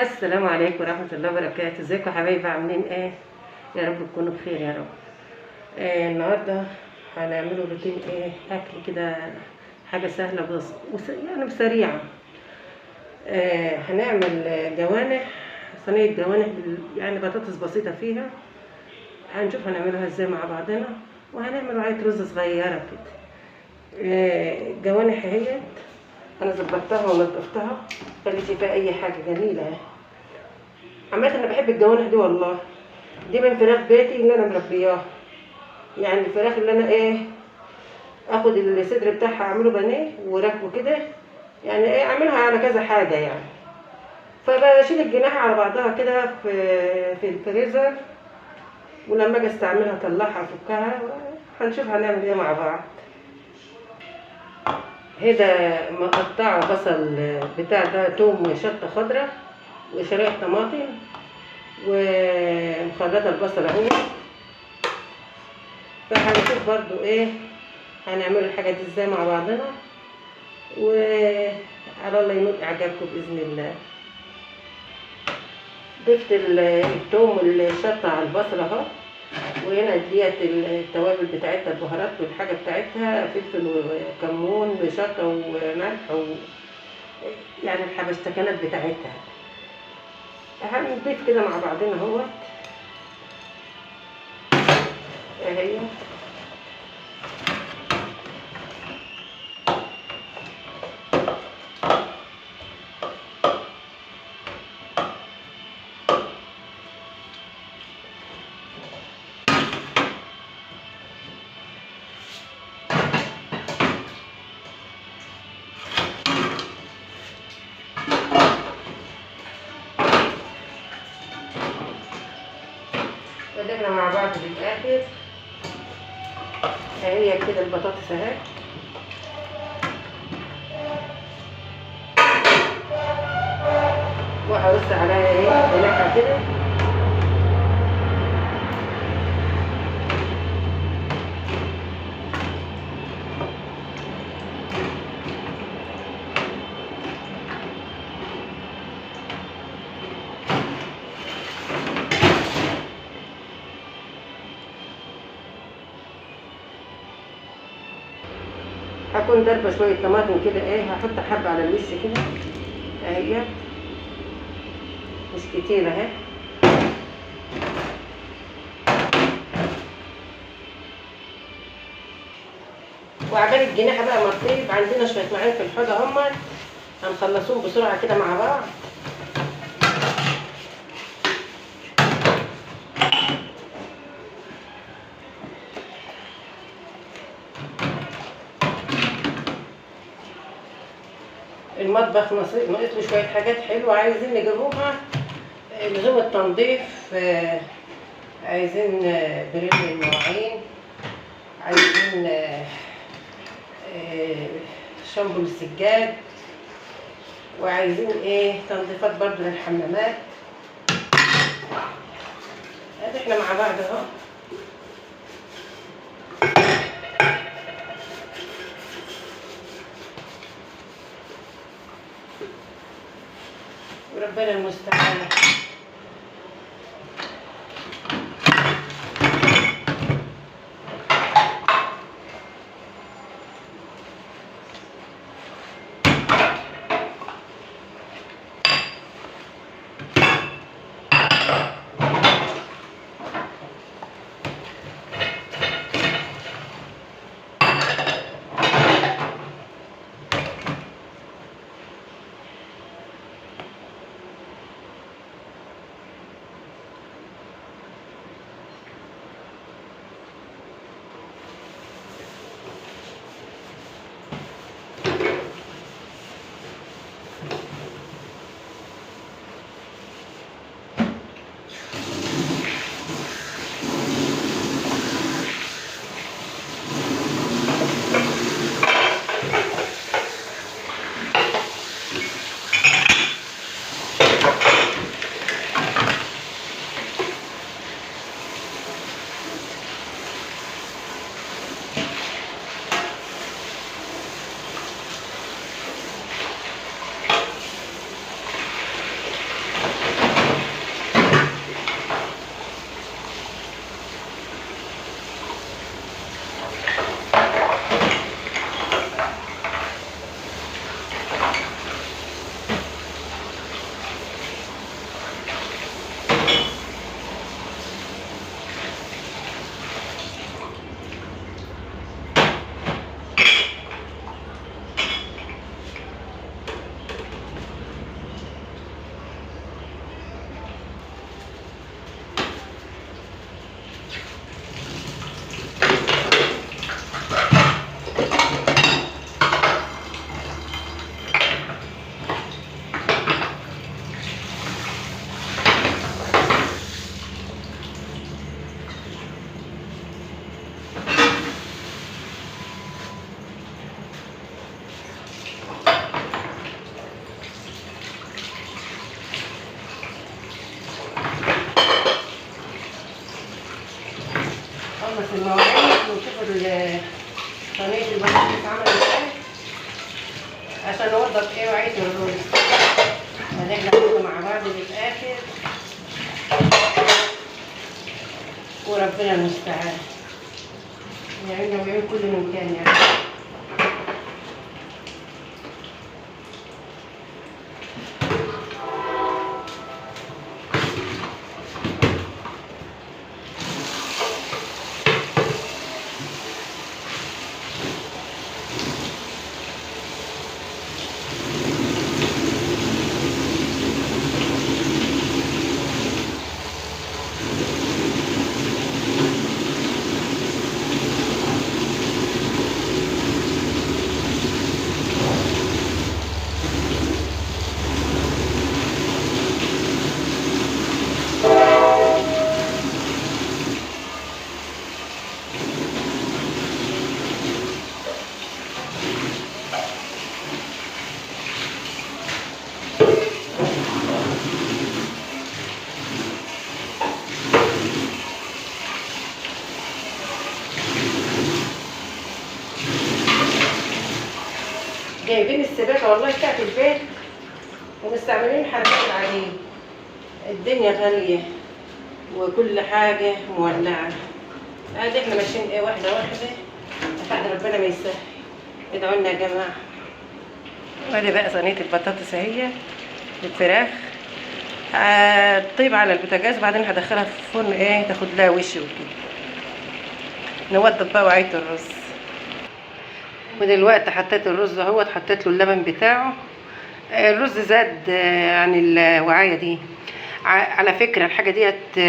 السلام عليكم ورحمة الله وبركاته. ازيكم يا حبايبي، عاملين ايه؟ يا رب تكونوا بخير يا رب. النهارده هنعمله روتين ايه اكل كده، حاجة سهلة بس يعني سريعة. هنعمل جوانح، صينية جوانح يعني بطاطس بسيطة فيها. هنشوف هنعملها ازاي مع بعضنا، وهنعمل معايا رز صغيرة كده. جوانح اهيت انا ظبطتها ونضفتها، خليتي فيها اي حاجة جميلة. عامة انا بحب الجوانح دي والله، دي من فراخ بيتي اللي انا مربياها، يعني الفراخ اللي انا ايه اخد الصدر بتاعها اعمله بانيه وراكبه كده، يعني ايه اعملها على كذا حاجة يعني. فبشيل الجناح على بعضها كده في الفريزر، ولما اجي استعملها اطلعها افكها. هنشوف هنعمل ايه مع بعض. هنا مقطعه بصل بتاع ده، توم وشطه خضراء وشرايح طماطم ومخلطه البصل اهو. فهنشوف برضو ايه هنعمل الحاجة دي ازاي مع بعضنا، وعلى الله ينول اعجابكم باذن الله. ضفت التوم والشطه على البصل اهو، وهنا ديت التوابل بتاعتها، البهارات والحاجة بتاعتها، فلفل وكمون وشطه وملح يعني الحبشتكنات بتاعتها. هنضيف كده مع بعضنا اهوت اهي. قلبنا مع بعض للاخر اهي كده البطاطس اهي. وهرص عليها ايه جناحها كده. هكون ضربه شوية طماطم كده ايه، هحط حبه على الوش كده اهي، مش كتير اهي. وعبال الجناحه بقى ما تطيب، عندنا شوية معين في الحوض اهم، هنخلصوهم بسرعة كده مع بعض. المطبخ ناقص له شوية حاجات حلوة عايزين نجيبوها، لزوم التنظيف، عايزين بريل المواعين، عايزين شامبو للسجاد، وعايزين ايه تنظيفات برضو للحمامات. ادي احنا مع بعض اهو. وربنا المستعان. كله مع بعض للاخر، وربنا المستعان، يعيننا ويعين كل من كان يعني. جايبين السباكه والله بتاعت البيت ومستعملين الحركات العادية. الدنيا غالية وكل حاجة مولعه، ادي احنا ماشيين ايه واحدة واحدة لحد ربنا ما يسهل. ادعوا لنا يا جماعة. وادي بقى صينية البطاطس اهي بالفراخ، هتطيب على البوتاجاز، وبعدين هدخلها في الفرن ايه تاخد لها وش وكده. نوضب بقى وعية الرز. ودلوقتي حطيت الرز اهوت، حطيت له اللبن بتاعه. الرز زاد عن الوعايه دي. على فكرة الحاجة ديت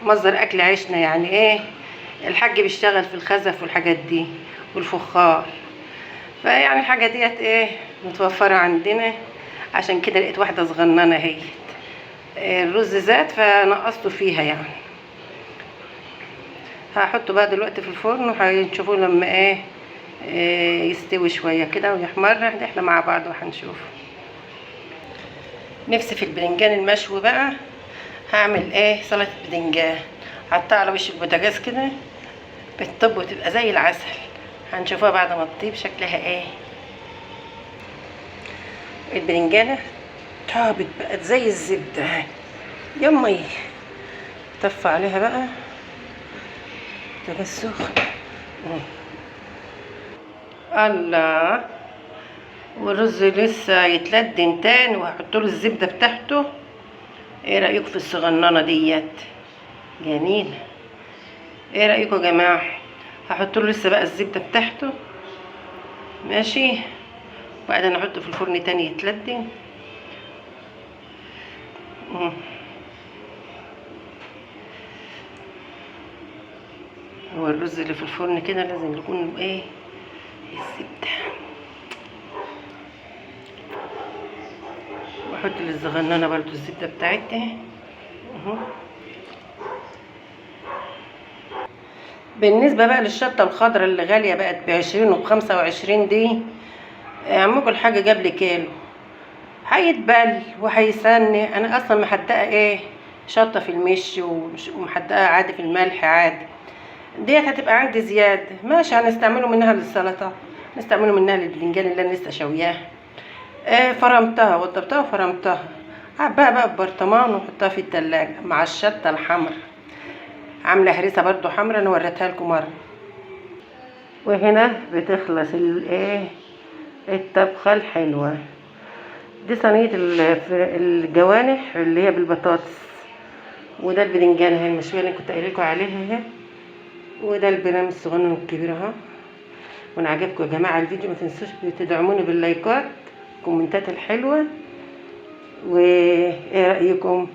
مصدر اكل عيشنا، يعني ايه الحاج بيشتغل في الخزف والحاجات دي والفخار، فيعني الحاجة ديت ايه متوفرة عندنا، عشان كده لقيت واحدة صغننه اهيت. الرز زاد فنقصته فيها يعني. هحطه بقى دلوقتي في الفرن وهنشوفه لما ايه يستوي شوية كده ويحمر. احنا مع بعض وهنشوف. نفسي في البدنجان المشوي بقى، هعمل ايه سلطة بدنجان، حطها على وش البوتاجاز كده بتطب وتبقى زي العسل. هنشوفها بعد ما تطيب شكلها ايه. البدنجانه طابت بقت زي الزبدة اهي يمي. طف عليها بقى بوتاجاز سخن. الله، والرز لسه يتلدن تاني، وهحط له الزبدة بتاعته. ايه رايكم في الصغننه ديت؟ جميلة. ايه رايكم يا جماعة؟ هحط له لسه بقى الزبدة بتاعته، ماشي، وبعدين احطه في الفرن تاني يتلدن. هو الرز اللي في الفرن كده لازم يكون ايه الزبدة. واحط للصغننه برضو الزبدة بتاعتها اهو. بالنسبة بقى للشطه الخضراء اللي غالية بقت ب20 وب25 دي، عمكم الحاجة جاب لي كيلو، هيتبل وهيسني. انا اصلا محدقه ايه شطه في المش ومحدقه عادي في الملح عادي، ديت هتبقى عندي زيادة، ماشي هنستعمله منها للسلطة، نستعمله منها للبتنجان اللي انا لسه شوياه. فرمتها وضبطها وفرمتها، عباها بقى ببرطمان وحطها في التلاجة مع الشطه الحمراء. عامله هريسه برضو حمراء انا وريتها لكم مرة. وهنا بتخلص الايه الطبخة الحلوة دي، صينية الجوانح اللي هي بالبطاطس، وده البدنجان اهي المشويه اللي كنت قايله لكم عليها اهي، وده البرام الصغنن والكبير اهو. وانا عجبكم يا جماعة الفيديو، ما تنسوش تدعموني باللايكات الكومنتات الحلوة. وايه رايكم؟